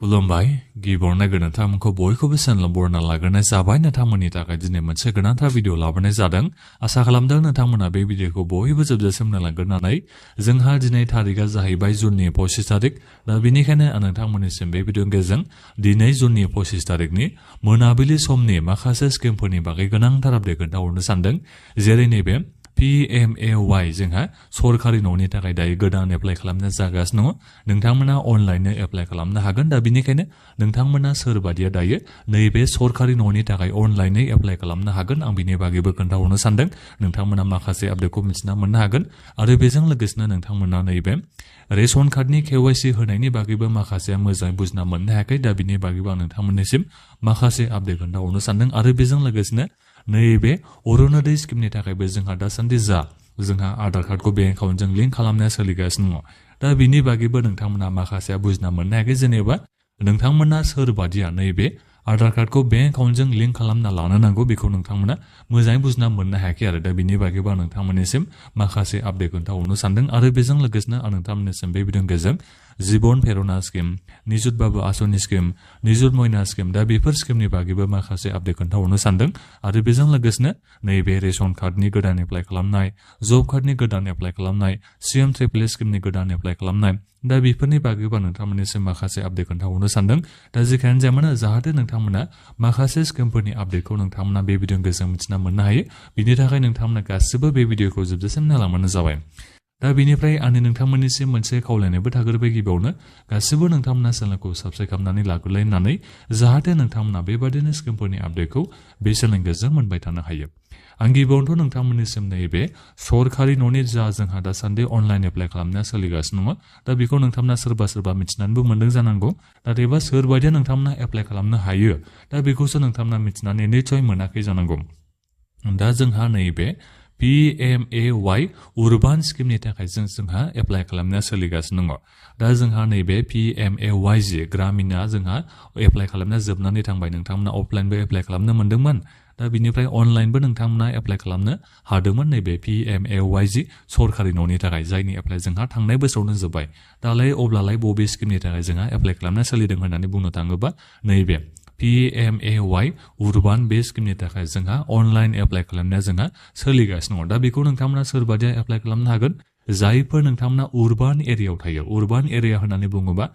खुलुमबाय गिबियावनो नोंथांमोनखौ बयखौबो चेनेलाव बरायना लाग्रोनाय जाबाय। नोंथांमोननि थाखाय दिनै मोनसे गोनांथार भिडिअ लाबोनाय जादों। आसा खालामदों नोंथांमोना बे भिडिअखौ बयबो जोबजासिम नायलांग्रोनानै जोंहा दिनै थारिखआ जाहैबाय जुननि 25 थारिख। दा बेनिखायनो आं नोंथांमोननिसिम बे भिडिअनि गेजेरजों दिनै जुननि 25 थारिखनि मोनाबिलि समनि माखासे स्किमफोरनि बागै गोनांथार आपडेट खोन्थाहरनो सानदों। जेरै नैबे PMAY जोंहा सरकारि न'नि थाखाय दायो गोदान एप्लाइ खालामनो जागासिनो दङ। नोंथांमोना अनलाइननो एप्लाइ खालामनो हागोन। दा बेनिखायनो नोंथांमोना सोरबादिया दायो नैबे सरकारि न'नि थाखाय अनलाइनै एप्लाइ खालामनो हागोन आं बिनि बागैबो खोन्थाहरनो सानदों। नोंथांमोना माखासे आपडेटखौ मिथिना मोननो हागोन आरो बेजों लोगोसेनो नोंथांमोना नैबे रेशन कार्डनि KYC होनायनि बागैबो माखासे मोजाङै बुजिना मोननो हायाखै। दा बिनि बागैबो आं नोंथांमोननिसिम माखासे आपडेट खोन्थाहरनो सानदों आरो बेजों लोगोसेनो नैबे अरुणोदय स्किमनि थाखायबो जोंहा दासान्दि जोंहा आधार कार्डखौ बेंक एकाउन्टजों लिंक खालामनाया सोलिगासिनो दङ। दा बिनि बागैबो नोंथांमोना माखासे बुजिना मोननो हायाखै। जेनेबा नोंथांमोना सोरबादिया नैबे आधार कार्डखौ बेंक एकाउन्टजों लिंक खालामना लानो नांगौ बेखौ नोंथांमोना मोजाङै बुजिना मोननो हायाखै आरो दा बिनि बागैबो आं नोंथांमोननिसिम माखासे आपडेट खोन्थाहरनो सानदों आरो बेजों लोगोसेनो आं नोंथांमोननिसिम बे भिडिअनि गेजेरजों जिबन प्रेरणा स्किम, निजुत बाबु आसनि स्किम, निजुत मयना स्किम दा बेफोर स्किमनि बागैबो माखासे आपडेट खोन्थाहरनो सानदों आरो बेजों लोगोसेनो नैबे रेशन कार्डनि गोदान एप्लाइ खालामनाय, जब कार्डनि गोदान एप्लाइ खालामनाय, CMAAA स्किमनि गोदान एप्लाइ खालामनाय दा बेफोरनि बागैबो नोंथांमोननिसिम माखासे आपडेट खोन्थाहरनो सानदों। दा जेखियानो जाया मानो जाहाथे नोंथांमोना माखासे स्किमफोरनि आपडेटखौ नोंथांमोना बे भिडिअनि गेजेरजों मिथिना मोननो हायो। बिनि थाखाय नोंथांमोना गासिबो बे भिडिअखौ जोबजासिम नायलांबानो जाबाय। दा बेनिफ्राय आंनि नोंथांमोननिसिम मोनसे खावलायनायबो थाग्रोबाय गिबियावनो गासिबो नोंथांमोना चेनेलखौ साबस्क्राइब खालामनानै लाग्रोलायनानै जाहाथे नोंथांमोना बेबादिनो स्किमफोरनि आपडेटखौ बे चेनेलनि गेजेरजों मोनबाय थानो हायो। आं गिबियावनोथ' नोंथांमोननिसिम नैबे सरकारि न'नि जोंहा दासान्दि अनलाइन एप्लाइ खालामनाया सोलिगासिनो दङ। दा बेखौ नोंथांमोना सोरबा मिथिनानैबो मोनदों जानांगौ। नाथायबा सोरबायदिया नोंथांमोना एप्लाइ खालामनो हायो दा बेखौसो नोंथांमोना मिथिनानै निस्सय मोनाखै जानांगौ। दा जोंहा नैबे PMAY उर्बान स्किमनि थाखाय जोंहा एप्लाइ खालामनाया सोलिगासिनो दङ। दा जोंहा नैबे PMAY ग्रामिना जोंहा एप्लाइ खालामनाया जोबनानै थांबाय। नोंथांमोना अफलाइनबो एप्लाइ खालामनो मोनदोंमोन। दा बिनिफ्राय अनलाइनबो नोंथांमोना एप्लाइ खालामनो हादोंमोन नैबे PMAY सरकारि न'नि थाखाय जायनि एप्लाइ जोंहा थांनाय बोसोरावनो जोब्बाय। दालाय अब्लालाय बबे स्किमनि थाखाय जोंहा एप्लाइ खालामनाया सोलिदों होननानै बुंनो थाङोबा नैबे PMAY उर्बान बे स्किमनि थाखाय जोंहा अनलाइन एप्लाइ खालामनाया जोंहा सोलिगासिनो दङ। दा बेखौ नोंथांमोना सोरबादिया एप्लाइ खालामनो हागोन जायफोर नोंथांमोना उर्बान एरियायाव थायो। उर्बान एरिया होननानै बुङोबा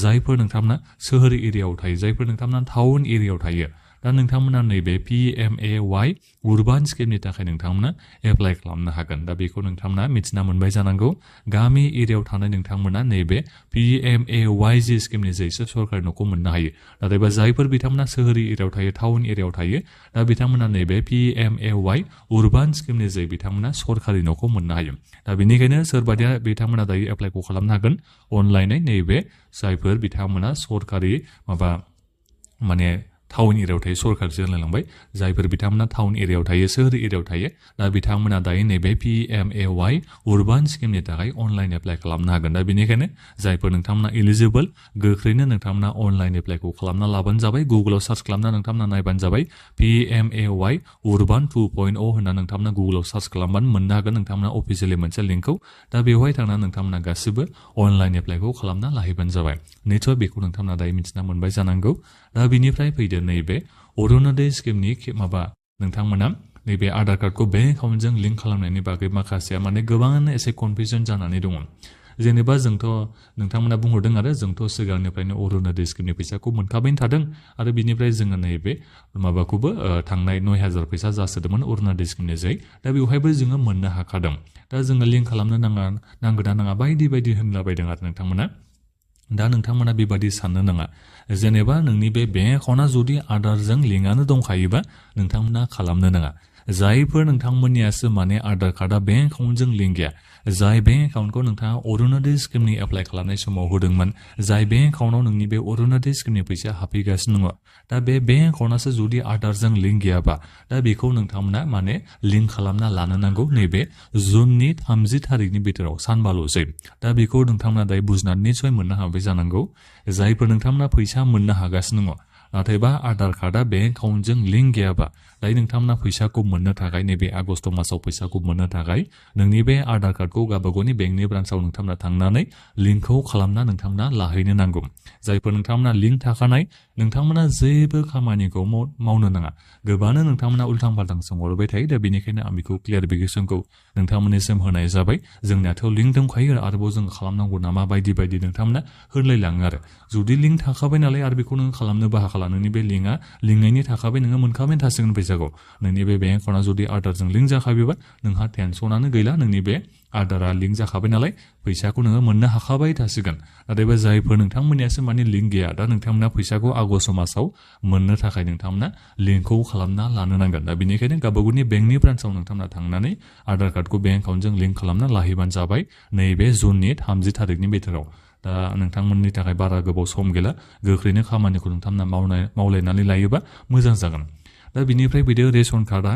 जायफोर नोंथांमोना सोहोर एरियायाव थायो, जायफोर नोंथांमोना टाउन एरियायाव थायो। दा नोंथांमोना नैबे PMAY उर्बान स्किमनि थाखाय नोंथांमोना एप्लाइ खालामनो हागोन। दा बेखौ नोंथांमोना मिथिना मोनबाय जानांगौ। गामि एरियायाव थानाय नोंथांमोना नैबे PMAY स्किमनि जोहैसो सरकारि न'खौ मोननो हायो। नाथायबा जायफोर बिथांमोना सोहोर एरियायाव थायो, टाउन एरियायाव थायो दा बिथांमोना नैबे PMAY उर्बान स्किमनि जोहै बिथांमोना सरकारि न'खौ मोननो हायो। दा बेनिखायनो सोरबादिया बिथांमोना दायो एप्लाइखौ खालामनो हागोन अनलाइनै नैबे जायफोर बिथांमोना सरकारि माने टाउन एरियायाव थायो, सरकारसो होनलायलांबाय। जायफोर बिथांमोना टाउन एरियायाव थायो, सोहोर एरियायाव थायो दा बिथांमोना दायो नैबे PMAY उर्बान स्किमनि थाखाय अनलाइन एप्लाइ खालामनो हागोन। दा बेनिखायनो जायफोर नोंथांमोना इलिजिबोल गोख्रैनो नोंथांमोना अनलाइन एप्लाइखौ खालामना लाबानो जाबाय। गुगोलाव सार्च खालामना नोंथांमोना नायबानो जाबाय PMAY उर्बान 2.0 होनना नोंथांमोना गुगोलाव सार्च खालामबानो मोननो हागोन नोंथांमोना अफिसियेलि मोनसे लिंकखौ। दा बेवहाय थांनानै नोंथांमोना गासिबो अनलाइन एप्लाइखौ खालामना लाहैबानो जाबाय। निस्सय बेखौ नोंथांमोना दायो मिथिना मोनबाय जानांगौ। दा बिनिफ्राय फैदो नैबे अरुणोदय स्किमनि नोंथांमोना नैबे आधार कार्डखौ बेंक एकाउन्टजों लिंक खालामनायनि बागै माखासेया माने गोबाङानो एसे कनफिउजन जानानै दङ। जेनेबा जोंथ' नोंथांमोना बुंहरदों आरो जोंथ' सिगांनिफ्रायनो अरुणोदय स्किमनि फैसाखौ मोनखाबायनो थादों आरो बिनिफ्राय जोङो नैबे माबाखौबो थांनाय 9,000 फैसा जासोदोंमोन अरुणोदय स्किमनि जोहै। दा बेवहायबो जोङो मोननो हाखादों। दा जोङो लिंक खालामनो नांगोना नाङा बायदि होनलाबायदों आरो नोंथांमोना। दा नोंथांमोना बेबादि साननो नाङा। जेनेबा नोंनि बे बेंक एकाउन्टआ जुदि आधारजों लिंकआनो दंखायोबा नोंथांमोना खालामनो नाङा। जायफोर नोंथांमोननियासो माने आधार कार्डआ बेंक एकाउन्टजों लिंक गैया, जाय बेंक एकाउन्टखौ नोंथाङा अरुणोदय स्किमनि एप्लाइ खालामनाय समाव होदोंमोन, जाय बेंक एकाउन्टआव नोंनि बे अरुणोदय स्किमनि फैसाया हाबफैगासिनो दङ, दा बे बेंक एकाउन्टआसो जुदि आधारजों लिंक गैयाबा दा बेखौ नोंथांमोना माने लिंक खालामना लानो नांगौ नैबे जुननि 30 थारिखनि बिथोराव सानबाल'सै। दा बेखौ नोंथांमोना दायो बुजिनानै निस्सय मोननो हाबाय जानांगौ। जायफोर नोंथांमोना फैसा मोननो हागासिनो दङ नाथायबा आधार कार्डआ बेंक एकाउन्टजों लिंक गैयाबा दायो नोंथांमोना फैसाखौ मोननो थाखाय नैबे आगस्ट मासाव फैसाखौ मोननो थाखाय नोंनि बे आधार कार्डखौ गावबागावनि बेंकनि ब्रान्सआव नोंथांमोना थांनानै लिंकखौ खालामना नोंथांमोना लाहैनो नांगौ जायफोर नोंथांमोना लिंक थाखानाय नोंथांमोना जेबो खामानिखौ मावनो नाङा गोबांनो नोंथांमोना उल्थां फाल्थां सोंहरबाय थायो दा बेनिखायनो आं बेखौ क्लियारिफिकेसनखौ नोंथांमोननिसिम होनाय जाबाय जोंनियाथ' लिंक दंखायो आरोबाव जों खालामनांगौ नामा बायदि बायदि नोंथांमोना होनलायलाङो आरो जुदि लिंक थाखाबाय नालाय आरो बेखौ नों खालामनोबो हाखाला नोंनि बे लिंकनि थाखाबाय नोङो मोनखाबाय थासिगोन फैसाखौ नोंनि बे बेंक एकाउन्टआ जुदि आधारजों लिंक जाखाबायबा नोंहा टेनसनानो गैला नोंनि बे आधारा लिंक जाखाबाय नालाय फैसाखौ नोङो मोननो हाखाबाय थासिगोन नाथायबा जायफोर नोंथांमोननियासो माने लिंक गैया दा नोंथांमोना फैसाखौ आगस्ट मासाव मोननो थाखाय नोंथांमोना लिंकखौ खालामना लानो नांगोन दा बेनिखायनो गावबागावनि बेंकनि ब्रान्सआव नोंथांमोना थांनानै आधार कार्डखौ बेंक एकाउन्टजों लिंक खालामना लाहैबानो जाबाय नैबे जुननि 30 थारिखनि बिथोराव दा नोंथांमोननि थाखाय बारा गोबाव सम गैला गोख्रैनो खामानिखौ नोंथांमोना मावलायनानै लायोबा मोजां जागोन दा बिनिफ्राय बिदि रेशन कार्डआ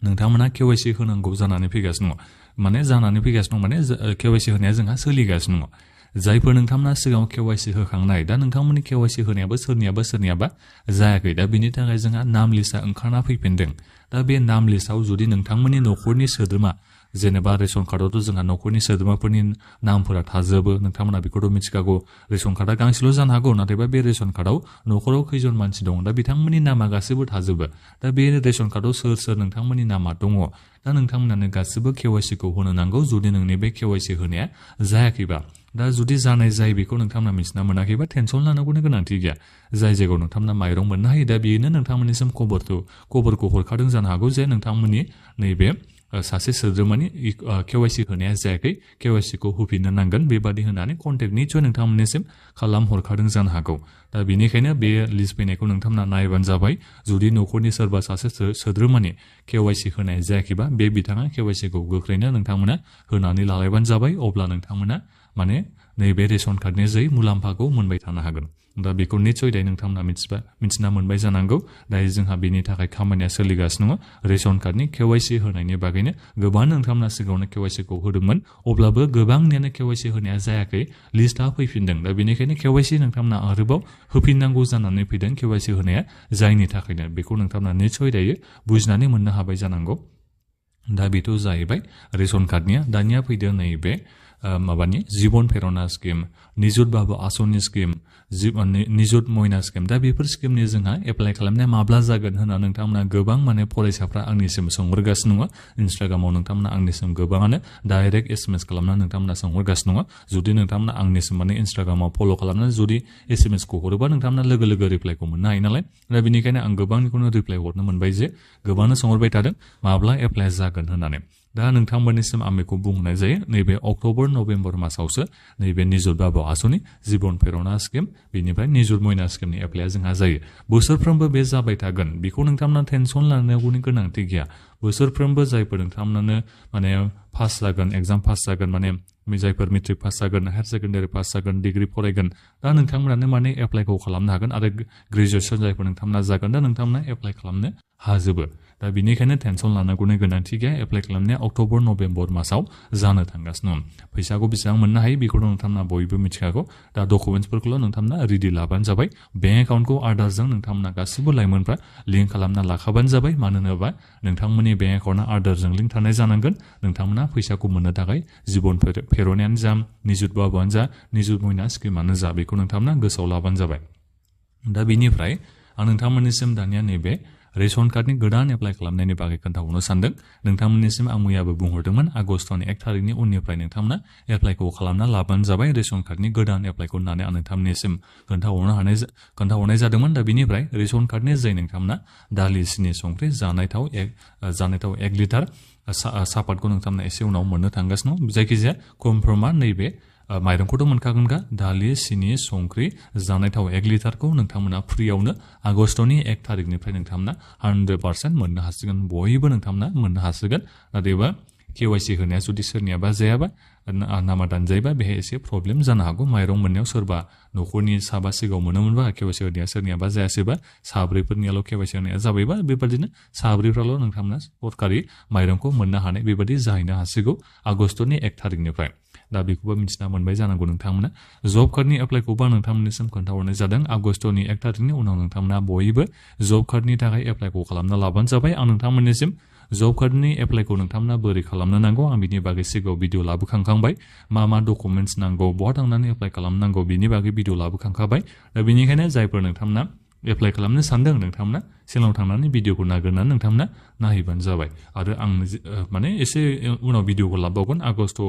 नोंथांमोना केवाइसि होनांगौ जानानै फैगासिनो दङ माने केवाइसि होनाया जोंहा सोलिगासिनो दङ जायफोर नोंथांमोना सिगाङाव केवाइसि होखांनाय दा नोंथांमोननि केवाइसि होनायाबो सोरनियाबा जायाखै दा बिनि थाखाय जोंहा नाम लिस्टआ ओंखारना फैफिनदों दा बे नाम लिस्टआव जुदि नोंथांमोननि न'खरनि सोद्रोमा जेनेबा रेशन कार्डआवथ' जोंहा न'खरनि सोद्रोमाफोरनि नामफोरा थाजोबो नोंथांमोना बेखौथ' मिथिखागौ रेशन कार्डआ गांसेल' जानो हागौ नाथायबा बे रेशन कार्डआव न'खराव खैजन मानसि दं दा बिथांमोननि नामा गासैबो थाजोबो दा बे रेशन कार्डआव सोर नोंथांमोननि नामा दङ दा नोंथांमोनानो गासैबो केवाइसिखौ होनो नांगौ जुदि नोंनि बे केवाइसि होनाया जायाखैबा दा जुदि जानाय जायो बेखौ नोंथांमोना मिथिना मोनाखैबा टेनसन लानांगौनि गोनांथि गैया जाय जायगायाव नोंथांमोना माइरं मोननो हायो दा बेनो नोंथांमोननिसिम खबरखौ हरखादों जानो हागौ जे नोंथांमोननि नैबे सासे सोद्रोमानि केवाइसि होनाया जायाखै केवाइसिखौ होफिननो नांगोन बेबादि होनानै कन्टेक्ट निसय नोंथांमोननिसिम खालामहरखादों जानो हागौ दा बेनिखायनो बे लिस्ट फैनायखौ नोंथांमोना नायबानो जाबाय जुदि न'खरनि सोरबा सासे सोद्रोमानि केवाइसि होनाय जायाखैबा बे बिथाङा केवाइसिखौ गोख्रैनो नोंथांमोना होनानै लालायबानो जाबाय अब्ला नोंथांमोना माने नैबे रेशन कार्डनि जै मुलाम्फाखौ मोनबाय थानो हागोन दा बेखौ निसय दायो नोंथांमोना मिथिना मोनबाय जानांगौ दायो जोंहा बेनि थाखाय खामानिया सोलिगासिनो दङ रेशन कार्डनि केवाइसि होनायनि बागैनो गोबां नोंथांमोना सिगाङावनो केवाइसिखौ होदोंमोन अब्लाबो गोबांनियानो केवाइसि होनाया जायाखै लिस्टआ फैफिनदों दा बेनिखायनो केवाइसि नोंथांमोना आरोबाव होफिननांगौ जानानै फैदों केवाइसि होनाया जायनि थाखायनो बेखौ नोंथांमोना निसय दायो बुजिनानै मोननो हाबाय जानांगौ दा बेथ' जाहैबाय रेशन कार्डनिया दानिया फैदों नैबे माबानि जिबन प्रेरणा स्किम निजुत बाबु आसनि स्किम निजुत मयना स्किम दा बेफोर स्किमनि जोंहा एप्लाइ खालामनाया माब्ला जागोन होनना नोंथांमोना गोबां माने फरायसाफ्रा आंनिसिम सोंहरगासिनो दङ इन्सटाग्रामाव नोंथांमोना आंनिसिम गोबाङानो डाइरेक्ट SMS खालामनानै नोंथांमोना सोंहरगासिनो दङ जुदि नोंथांमोना आंनिसिम माने इन्सटाग्रामाव फल' खालामनानै जुदि SMSखौ हरोबा नोंथांमोना लोगो रिप्लाइखौ मोननो हायो नालाय दा बेनिखायनो आं गोबांनिखौनो रिप्लाइ हरनो मोनबाय जे गोबाङानो सोंहरबाय थादों माब्ला एप्लाइ जागोन होननानै दा नोंथांमोननिसिम आं बेखौ बुंनाय जायो नैबे अक्ट'बर नभेम्बर मासावसो नैबे निजुत बाबु आसनि जिबन प्रेरणा स्किम बेनिफ्राय निजुत मयना स्किमनि एप्लाइआ जोंहा जायो बोसोरफ्रोमबो बे जाबाय थागोन बेखौ नोंथांमोना टेनसन लानांगौनि गोनांथि गैया बोसोरफ्रोमबो जायफोर नोंथांमोनानो माने पास जागोन एग्जाम पास जागोन माने जायफोर मेट्रिक पास जागोन हायार सेकेन्डारि पास जागोन डिग्री फरायगोन दा नोंथांमोनानो माने एप्लाइखौ खालामनो हागोन आरो ग्रेजुवेसन जायफोर नोंथांमोना जागोन दा नोंथांमोना एप्लाइ खालामनो हाजोबो दा बेनिखायनो टेनसन लानांगौनि गोनांथि गैया एप्लाइ खालामनाया अक्ट'बर नभेम्बर मासाव जानो थांगासिनो दं फैसाखौ बेसेबां मोननो हायो बेखौथ' नोंथांमोना बयबो मिथिखागौ दा डकुमेन्टसफोरखौल' नोंथांमोना रेडि लाबानो जाबाय बेंक एकाउन्टखौ आधारजों नोंथांमोना गासिबो लाइमोनफ्रा लिंक खालामना लाखाबानो जाबाय मानो होनोबा नोंथांमोननि बेंक एकाउन्टआ आधारजों लिंक थानाय जानांगोन नोंथांमोना फैसाखौ मोननो थाखाय जिबन प्रेरणायानो जा निजुत बाबुआनो जा निजुत मयना स्किमानो जा बेखौ नोंथांमोना गोसोआव लाबानो जाबाय दा बेनिफ्राय आं नोंथांमोननिसिम दानिया नैबे रेशन कार्डनि गोदान एप्लाइ खालामनायनि बागै खोन्थाहरनो सानदों नोंथांमोननिसिम आं मैयाबो बुंहरदोंमोन आगस्टनि 1 थारिखनि उननिफ्राय नोंथांमोना एप्लाइखौ खालामना लाबानो जाबाय रेशन कार्डनि गोदान एप्लाइखौ होननानै आं नोंथांमोननिसिम खोन्थाहरनाय जादोंमोन दा बेनिफ्राय रेशन कार्डनि जाय नोंथांमोना दालि सिनि संख्रि जानाय थाव 1 लिटार सापातखौ नोंथांमोना एसे उनाव मोननो थांगासिनो दं जायखिजाया कमफ्रमा नैबे माइरंखौथ' मोनखागोनगा दालि सिनि संख्रि जानाय थाव 1 लिटारखौ नोंथांमोना फ्रियावनो आगस्टनि 1 थारिखनिफ्राय नोंथांमोना 100% मोननो हासिगोन बयबो नोंथांमोना मोननो हासिगोन नाथायबा केवाइसि होनाया जुदि सोरनियाबा जायाबा नामा दानजायोबा बेहाय एसे प्रब्लेम जानो हागौ माइरं मोननायाव सोरबा न'खरनि साबा सिगाङाव मोनोमोनबा केवाइसि होनाया सोरनियाबा जायासैबा साब्रैफोरनियाल' केवाइसि होनाया जाबायबा बेबादिनो साब्रैफ्राल' नोंथांमोना सरकारि माइरंखौ मोननो हानाय बेबादि जाहैनो हासिगौ आगस्टनि 1 थारिखनिफ्राय दा बेखौबो मिथिना मोनबाय जानांगौ नोंथांमोना जब कार्डनि एप्लाइखौबो नोंथांमोननिसिम खोन्थाहरनाय जादों आगस्टनि 1 तारिखनि उनाव नोंथांमोना बयबो जब कार्डनि थाखाय एप्लाइखौ खालामना लाबानो जाबाय आं नोंथांमोननिसिम जब कार्डनि एप्लाइखौ नोंथांमोना बोरै खालामनो नांगौ आं बिनि बागै सिगाङाव भिडिअ लाबोखांबाय मा डकुमेन्ट्स नांगौ बहा थांनानै एप्लाइ खालामनांगौ बिनि बागै भिडिअ लाबोखांबाय दा बेनिखायनो जायफोर नोंथांमोना एप्लाइ खालामनो सानदों नोंथांमोना चेनेलाव थांनानै भिडिअखौ नागिरनानै नोंथांमोना नायहैबानो जाबाय आरो आं माने एसे उनाव भिडिअखौ लाबावगोन आगस्ट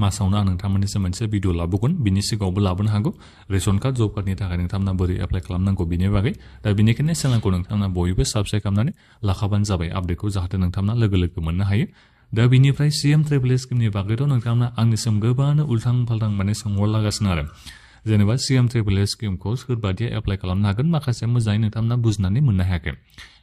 मासावनो आं नोंथांमोननिसिम मोनसे भिडिअ लाबोगोन बिनि सिगाङावबो लाबोनो हागौ रेशन कार्ड जब कार्डनि थाखाय नोंथांमोना बोरै एप्लाइ खालामनांगौ बिनि बागै दा बेनिखायनो चेनेलखौ नोंथांमोना बयबो साबस्क्राइब खालामनानै लाखाबानो जाबाय आपडेटखौ जाहाथे नोंथांमोना लोगो मोननो हायो दा बिनिफ्राय CM ट्रेभेल स्किमनि बागैथ' नोंथांमोना आंनिसिम गोबांनो उल्थां फाल्थां माने सोंहरलागासिनो आरो जेनेबा CM ट्रेभेल स्किमखौ सोरबादिया एप्लाइ खालामनो हागोन माखासे मोजाङै नोंथांमोना बुजिनानै मोननो हायाखै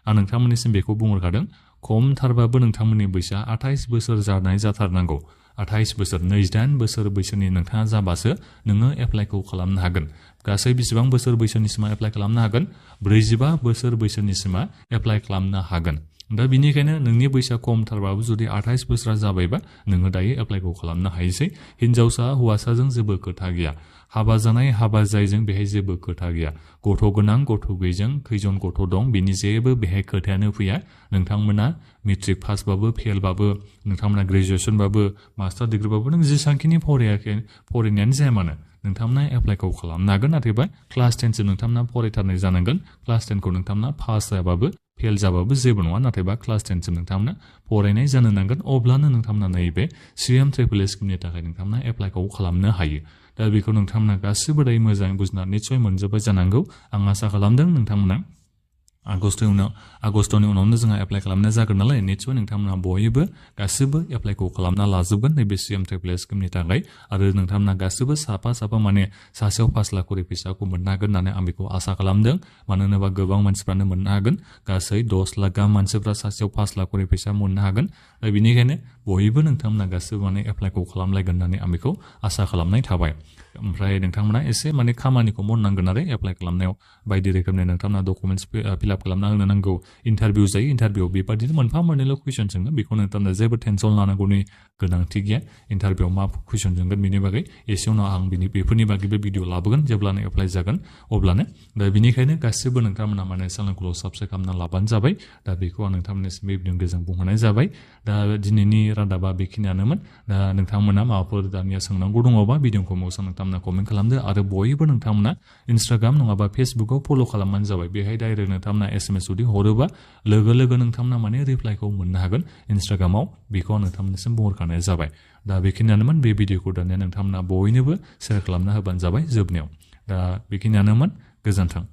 आं नोंथांमोननिसिम बेखौ बुंहरखादों खमथारबाबो नोंथांमोननि बैसोआ 28 बोसोर जानाय जाथारनांगौ 28 बोसोर 28 बोसोर बैसोनि नोंथाङा जाबासो नोङो एप्लाइखौ खालामनो हागोन गासै बेसेबां बोसोर बैसोनिसिमा एप्लाइ खालामनो हागोन 45 बोसोर बैसोनिसिमा एप्लाइ खालामनो हागोन दा बिनिखायनो नोंनि बैसोआ खमथारबाबो जुदि 28 बोसोरा जाबायबा नोङो दायो एप्लाइखौ खालामनो हायोसै हिनजावसा हौवासाजों जेबो खोथा गैया हाबा जानाय हाबा जायैजों बेहाय जेबो खोथा गैया गथ' गोनां गथ' गैयैजों खैजन गथ' दं बिनि जेबो बेहाय खोथायानो फैया नोंथांमोना मेट्रिक पासबाबो फेलबाबो नोंथांमोना ग्रेजुवेसनबाबो मास्टार डिग्रिबाबो नों जेसांखिनि फरायनायानो जाया मानो नोंथांमोना एप्लाइखौ खालामनो हागोन नाथायबा क्लास 10 सिम नोंथांमोना फरायथारनाय जानांगोन क्लास 10 खौ नोंथांमोना पास जायाबाबो फेल जाबाबो जेबो नङा नाथायबा क्लास 10 सिम नोंथांमोना फरायनाय जानो नांगोन अब्लानो नोंथांमोना नैबे CM ट्रेभेल स्किमनि थाखाय नोंथांमोना एप्लाइखौ खालामनो हायो दा बेखौ नोंथांमोना गासिबो दायो मोजाङै बुजिना निस्सय मोनजोब्बाय जानांगौ आं आसा खालामदों नोंथांमोना आगस्टनि उनावनो जोंहा एप्लाइ खालामनाय जागोन नालाय निस्सय नोंथांमोना बयबो गासिबो एप्लाइखौ खालामना लाजोबगोन नैबे CM ट्रेभेल स्किमनि थाखाय आरो नोंथांमोना गासिबो साफा माने सासेयाव 5 लाख करि फैसाखौ मोननो हागोन होननानै आं बेखौ आसा खालामदों मानो होनोबा गोबां मानसिफ्रानो मोननो हागोन गासै 10 लाख गाहाम मानसिफ्रा सासेयाव 5 लाख करि फैसा मोननो हागोन दा बेनिखायनो बयबो नोंथांमोना गासिबो माने एप्लाइखौ खालामलायगोन होननानै आं बेखौ आसा खालामनाय थाबाय ओमफ्राय नोंथांमोना एसे माने खामानिखौ मावनांगोन आरो एप्लाइ खालामनायाव बायदि रोखोमनि नोंथांमोना डकुमेन्ट्स फिलआप खालामना होनो नांगौ इन्टारभिउ जायो इन्टारभिउआव बेबादिनो मोनफा मोननैल' कुइसन सोङो बेखौ नोंथांमोना जेबो टेनसन लानांगौनि गोनांथि गैया इन्टारभिउआव मा कुइसन सोंगोन बिनि बागै एसे उनाव आं बेफोरनि बागैबो भिडिअ लाबोगोन जेब्लानो एप्लाइ जागोन अब्लानो दा बेनिखायनो गासिबो नोंथांमोना माने चेनेलखौ साबस्क्राइब खालामना लाबानो जाबाय दा बेखौ आं नोंथांमोननिसिम बे भिडिअनि गेजेरजों बुंहरनाय जाबाय दा दिनैनि रादाबा बेखिनियानोमोन दा नोंथांमोना माबाफोर दानिया सोंनांगौ दङबा भिडिअखौ मावसा नोंथांमोना कमेन्ट खालामदो आरो बयबो नोंथांमोना इन्स्टाग्राम नङाबा फेसबुकाव फल' खालामबानो जाबाय बेहाय डाइरेक्ट नोंथांमोना SMS जुदि हरोबा लोगो नोंथांमोना माने रिप्लाइखौ मोननो हागोन इन्स्टाग्रामाव बेखौ आं नोंथांमोननिसिम बुंहरखानाय जाबाय दा बेखिनियानोमोन बे भिडिअखौ दानिया नोंथांमोना बयनोबो शेयार खालामना होबानो जाबाय जोबनायाव दा बेखिनियानोमोन गोजोन्थों